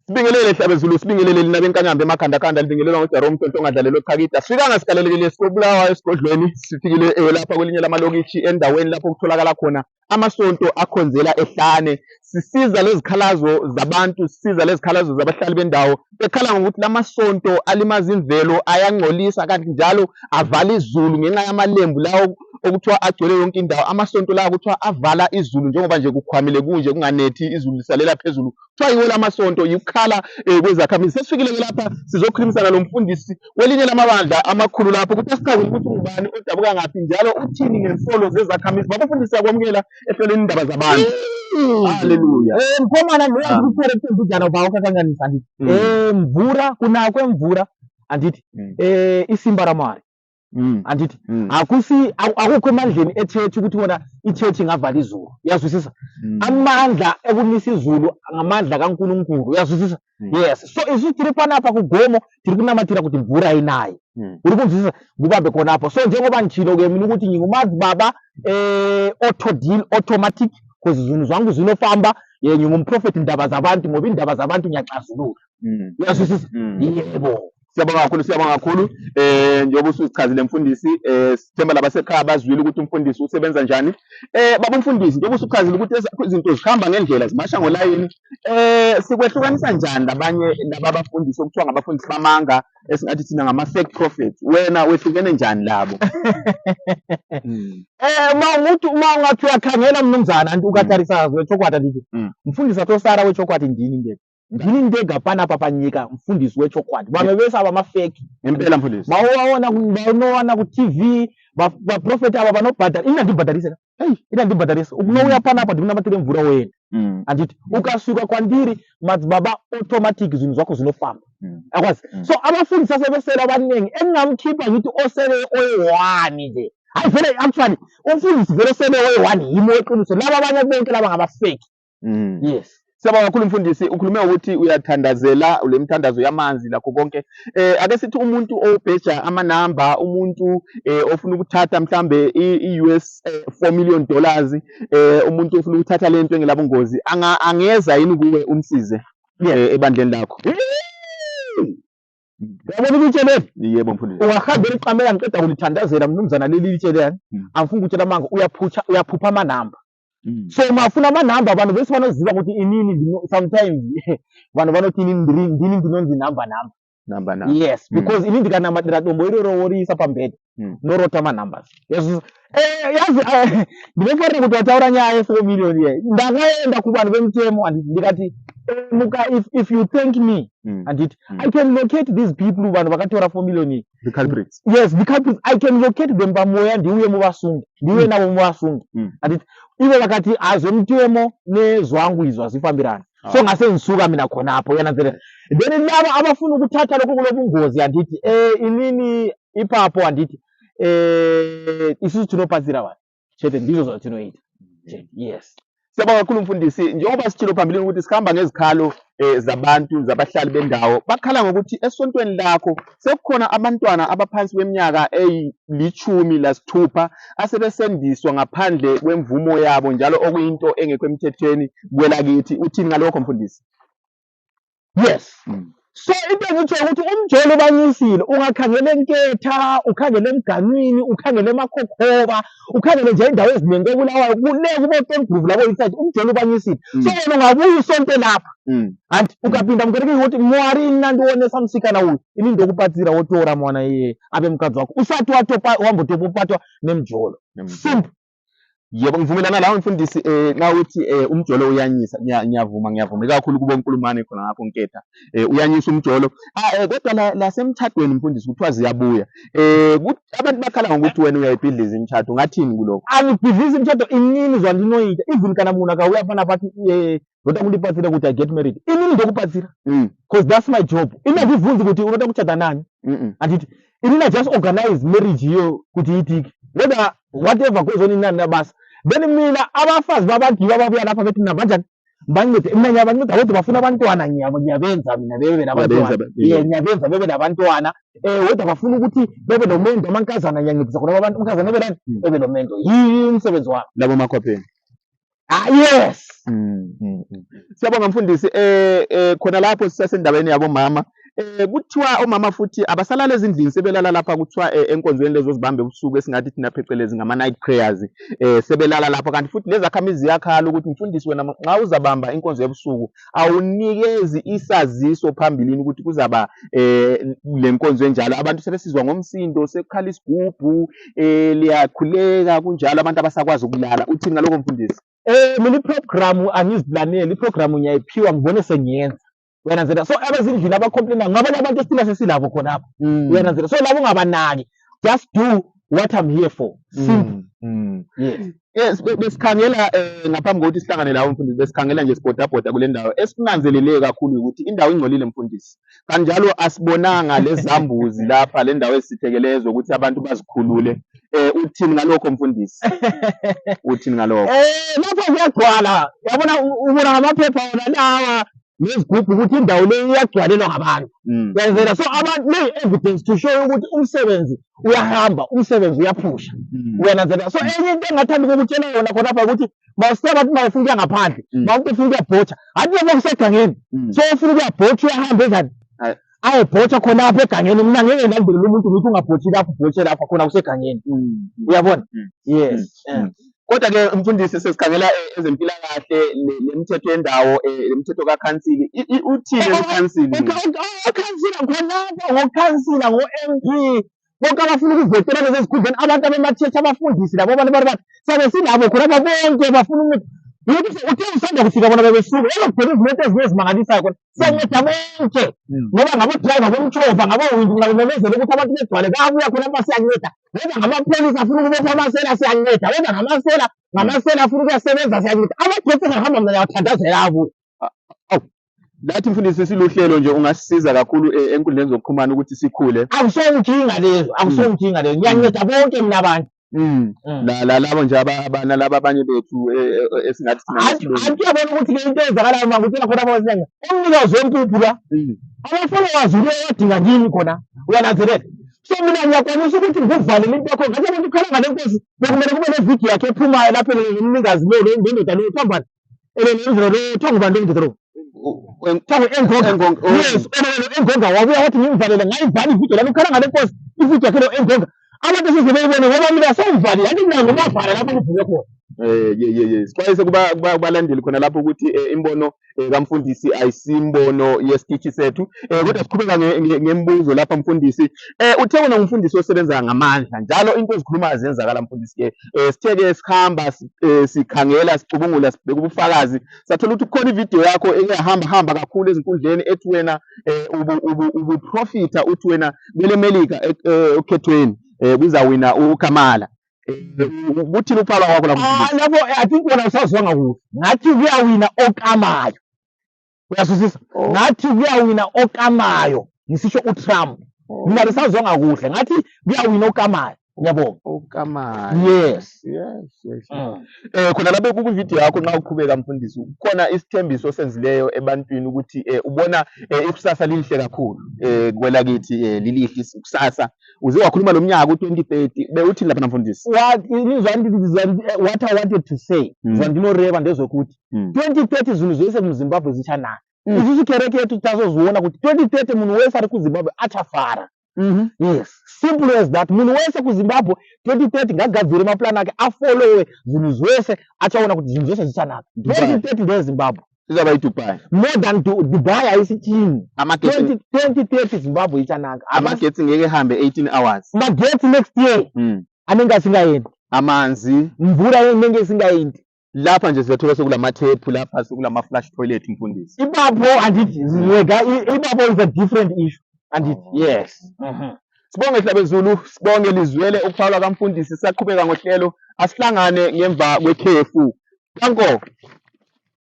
Sibingelele Hlabezulu, sibingelele lina benkanyamba emakhanda libingelelwa nguJerome Mthonto ongadlalelwe chakida. Sifikanga sigalelekile sikobulawa esigodlweni, sifikile lapha kwelinye lamalokitshi endaweni lapho kutholakala khona amasonto akhonzela ehlane. Sisiza lezikhalazo zabantu, sisiza lezikhalazo zabahlali bendawo bekhala ngokuthi lamasonto alimaza imvelo, ayangcolisa kanti njalo avala izulu ngenxa yamalembu lawo okuthiwa agcwele yonke indawo. Amasonto lawa kuthiwa avala izulu njengoba nje kukhwamile kunje kunganethi, izulu lisalela phezulu. Kuthiwa yiwo lamasonto, yikukhala kwezakhamizi. Sesifikile ke lapha sizokhulumisana nomfundisi welinye lamabandla amakhulu lapho ukuthi asichazele ukuthi ungubani, odabuka ngaphi njalo uthini ngensolo zezakhamizi. Babafundisi, siyakwamukela ehlelweni Indaba Zabantu. Haleluya. Mukomana ndoyakukuperekutembudza ubva wakakanganisa handiti. Mvura, kunaya kwemvura handiti, isimba raMwari handiti. Hakusi akukho emandleni echechi ukuthi bona ichechi ingavala izulu, uyazwisisa? Amandla ekunisa izulu ngamandla kaNkulunkulu, uyazwisisa? Yes, so isu tiri panapa kugomo tiri kunamatira kuti mvura inaye. Uri kunzwisisa? Ngubambe khonapho. So njengoba ngitshilo-ke mina ukuthi ngingumadzibaba auto deal automatic because zvinhu zvangu zvinofamba. Ngingumprofethi Ndaba Zabantu ngoba indaba zabantu ngiyaxazulula, uyazwisisa? Yebo. Siyabonga kakhulu, siyabonga kakhulu. Njengoba ususichazile mfundisi, sithemba labasekhaya bazwile ukuthi umfundisi usebenza njani. Baba umfundisi, njengoba usuchazile ukuthi ezakho izinto zihamba ngendlela, zimasha ngolayini, sikwehlukanisa njani labanye laba abafundisi okuthiwa ngabafundisi bamanga, esingathi thina ngama-fake prophets? Wena wehlukene njani labo? Uma umuntu uma ungathi uyakhangela mnumzana anti ukatarisa wechokwadi handiti, mufundisi atosara wechokwadi ndini ndega, ndini ndega panapa panyika mufundisi wechokwadi. Vamwe vese ava mafake. Ngempela mfundisi. Vaunowana vaunowana kuTV vaprofeti ava vanobhadhara, ini handibhadharise ka. Ini handibhadharisi. Unouya panapa ndikunamatire mvura woenda handiti. Ukasvika kwandiri madzibaba automatic zvinhu zvako zvinofamba, akwazi. So abafundisi asebesela abaningi engingamkhipha ngithi osele oyi-one nje, hayi vele actually umfundisi vele osele oyi-one yimi weqiniso, laba abanye bonke laba ngabafake. Yes. Siyabonga kakhulu mfundisi. Ukhulume ukuthi uyathandazela le mithandazo yamanzi lakho konke. Ake sithi umuntu obheja amanamba, umuntu ofuna ukuthatha mhlambe i-US $4 million, umuntu ofuna ukuthatha lento engelabungozi, angeza yini kuwe umsize ebandleni lakho? Uyabona ilitshe leli? Yebo mfundisi. Ungahamba eliqamela ngiqeda kulithandazela mnumzana leli litshe leyani. Angifuni ukutshela amanga, uyaphutsha, uyaphupha amanamba. So mafuna amanamba vanhu vese vanoziva kuti inini sometimes vanhu vanoti inini ndini ndinonzi namba namba. Namba namba. Yes, because ini ndikanamatira dombo iroro woriisa pambedha, norota manumbers. Yes. Yazi ndinofarira kuti wataura nyaya ye4 million ye. Ndakaenda kuvanhu vemutemo handiti, ndikati muka if you thank me handiti, I can locate these people, vanhu vakatora 4 million iyi. The culprits. Yes, the culprits, I can locate them pamoya, ndiuye muvasunge, ndiuye navo muvasunge handiti. Ivo vakati hazvemutemo nezwangu izvo hazvifambirani. So ngase ngisuka mina khonapho, uyananzelela. Then laba abafuna ukuthatha lokho kulobungozi handiti, inini ipapo handiti, isusu tinobatsira vanhu chete, ndizvo zvatinoita chete, yes. Siyabonga kakhulu mfundisi. Njengoba sitshilo phambilini ukuthi sihamba ngezikhalo zabantu, zabahlali bendawo, bakhala ngokuthi esontweni lakho sekukhona abantwana abaphansi kweminyaka eyi-16 asebesendiswa ngaphandle kwemvumo yabo, njalo okuyinto engekho emthethweni kwelakithi. Uthini ngalokho mfundisi? Yes. So into engitsho ukuthi umjolo ubanyisile, ungakhangela eNketha, ukhangele eMganwini, ukhangele eMakhokhoba, ukhangele nje indawo eziningi koBulawayo, kule kubo-Thorngrove labo inside, umjolo ubanyisile. So wena ungabuya usonto lapha hanti, ukapinda mukereke woti Mwari ini nandionesa musikana uyu, ini ndokubatsira, wotora mwana iyeye ave mukadzi wako usati wambotopopatwa nemujolo. Simple. Yebo, ngivumelana lawe mfundisi nxa uthi umjolo uyanyisa, ngiyavuma, ngiyavuma ikakhulu kubo Nkulumane khona ngapho Nketha. Uyanyisa umjolo. Kodwa lasemtshadweni mfundisi kuthiwa ziyabuya. Abantu bakhala ngokuthi wena uyayibhidliza imitshato, ungathini kulokho? Angibhidlizi imitshato inini zvandinoita. Even kana munhu akauya panapa ati ndoda kundibatsira kuti I get married, inini ndokubatsira because that's my job. Ini handibvunzi kuti unoda kuchata nani. Handiti inini I just organize marriage iyo kuti iitike, whether whatever goes on, inini handina basa. Then mina abafazi babantu ababuya lapha bethi mina banjani bancede, mina ngiyabanceda kodwa bafuna abantwana, ngiyabenza mina bebe nabantwana. Uyabenza. Yeah, ngiyabenza bebe nabantwana, kodwa bafuna ukuthi bebe nomendo amankazana, ngiyancedisa khona abantu amankazana ebe nani, bebe nomendo, yini umsebenzi wami. Labo makhwapheni. Ah, yes. Siyabonga mfundisi, khona lapho sisasendabeni yabomama. Kuthiwa omama futhi abasalala ezindlini, sebelala lapha kuthiwa enkonzweni lezo zibambe ebusuku, esingathi thina phecelezi ngama night prayers, sebelala lapho. Kanti futhi lezakhamizi ziyakhala ukuthi mfundisi, wena nxa uzabamba inkonzo yebusuku awunikezi isaziso phambilini ukuthi kuzaba le nkonzo enjalo. Abantu sebesizwa ngomsindo, sekukhala isigubhu, liyakhuleka kunjalo, abantu abasakwazi ukulala. Uthini ngalokho mfundisi? Mina iprogram angiziplaneli, iprogram ngiyayiphiwa ngibone sengiyenza. Uyananzelela? So abezindlini abacomplaina ngabanye abantu esithina sesilabo khonapho. Uyananzelela? So labo ungabanaki, just do what I'm here for, simple. Yes. Yes, besikhangela ngaphambi kokuthi sihlangane lawo mfundisi, besikhangela nje sibhodabhoda kule ndawo. Esikunanzelele kakhulu ukuthi indawo ingcolile mfundisi. Kanjalo asibonanga lezambuzi lapha, le ndawo esithekeleyo ukuthi abantu bazikhulule. Uthini ngalokho mfundisi? Uthini ngalokho? Lapha kuyagcwala, yabona, ubona ngamaphepha wona lawa nezigubhu ukuthi indawo leyi iyagcwalelwa ngabantu. Uyazela? So abantu le evidence to show ukuthi umsebenzi uyahamba, umsebenzi uyaphusha. Uyananzelela? So enye into engingathanda ukukutshela yona khonapha ukuthi mawusithe abantu mawufuna ukuya ngaphandle, mawumuntu ufuna ukuyabhotsha, hathi noma kusegangeni, so ufuna ukuyabhotsha uyahamba enjani, ayebhotsha khonapha egangeni. Mina ngeke ngilandelele umuntu ngithi ungabhotshi lapho, ubhotshe lapha, khona kusegangeni. Uyabona? Yes. Kodwa ke mfundisi, sesikhangela ezempilakahle lemithetho yendawo, lemithetho kakhansili. Uthini ukhansili? Okhansila khonapha, ngokhansila, ngo-MP, bonke abafuna ukuvotela lezi ezikhundleni, abantu abema-church, abafundisi labo, abantu bari sabe silabo khonapha bonke bafuna ukuthi uthe usanda kufika bona bebesuka ezokubheka izimoto ezinye ezimangalisayo khona. Siyanceda bonke ngoba ngabo-driver bomtshova, ngabowindi, ngabememezela ukuthi abantu begcwale bayabuya khonapha, siyanceda. Ngoba ngamapholisa afuna ukubopha amasela, siyanceda. Whether ngamasela afuna ukuyasebenza, siyanceda. Amagetsi engahamba mina ngiyawathandazela abuye. Lathi mfundisi siluhlelo nje, ungasisiza kakhulu enkundleni zokuxhumana ukuthi sikhule. Akusonkinga lezo, akusonkinga lezo, ngiyanceda bonke mina abantu. La labo nje nalaba abanye bethu esingathi thina ngesilungu. Anti uyabona ukuthi-ke into eyenzakalayo ma ngutshela khona apha, umnikazi wempuphu la, ama-followers uyawadinga kimi khona, uyananzelela? So mina ngiyakwanisa ukuthi ngikuvalele into yakho ngathi abantu ukhala ngale nkosi, bekumele kube nevidiyo yakhe ephumayo lapho nomnikazi lo nendoda leyo kuthiwa lo kuthiwa ngubani lo ndoda lo? Kuthiwa ngu-Engonga. Engonga, oh. Yes, lo Engonga wabuya wathi ngimvalele, ngayivala ividiyo lami, ukhala ngale nkosi, ividiyo yakhe lo Engonga, abantu esize beyibone ngoba mina sengivalile, anti mina ngomavala lapho kuvuke khona. Ye, sixwayise kubalandeli khona lapho ukuthi imbono kamfundisi ayisimbono yesitishi sethu, kodwa siqhubeka ngembuzo lapha mfundisi. Uthe wena ngumfundisi osebenza ngamandla, njalo into ezikhulumayo ziyenzakala mfundisi ke. Sithe ke sihamba sikhangela, sicubungula, sibheka ubufakazi, sathola ukuthi kukhona ividiyo yakho eyahamba hamba kakhulu ezinkundleni ethi wena ubuprofita uthi wena kwele Melika okhethweni kuzawina uKamala. Kuthini ukuphawula kwakho lapho mfundisi? Lapho I think wena usazwanga kuhle, ngathi kuyawina okamayo, uyazwisisa? Oh. Ngathi kuyawina okamayo, ngisisho uTrump. Mina besazwanga kuhle, ngathi kuyawina okamayo. Ngiyabonga. Okamayo. Yes. Yes. Khona lapho ku-video yakho nxa uqhubeka mfundisi, kukhona isithembiso osenzileyo ebantwini ukuthi ubona ikusasa lilihle kakhulu kwelakithi, lilihle ikusasa. Uze wakhuluma lo mnyaka u-2030, bewuthini lapha mfundisi? What I wanted to say, zvandinoreva ndezvekuti 2030 zvinhu zvese muZimbabwe zvichanaka. Isusu kereke yetu tazoziona kuti 2030 munhu wese ari kuZimbabwe achafara. Yes, simple as that. Munhu wese kuZimbabwe 2030 ngagadzire maplan ake, afollowe zvinhu zvese, achaona kuti zvinhu zvese zvichanaka. 2030 ndeyeZimbabwe. Izaba iDubai. More than Dubai haisi chinhu. Amagetsi 2030 Zimbabwe ichanaka. Amagetsi ngeke hambe 18 hours. Magetsi next year anenge asingaendi. Amanzi. Mvura inenge isingaendi. Lapha nje siyathola sekulamathephu lapha, sekulama flush toilet mfundisi. Ipapo handiti rega, ipapo is a different issue, handiti? Oh. Yes. Sibonge Hlabezulu, sibonge lizwele ukuphawula kamfundisi. Sisaqhubeka ngohlelo, asihlangane ngemva kwekhefu. Danko.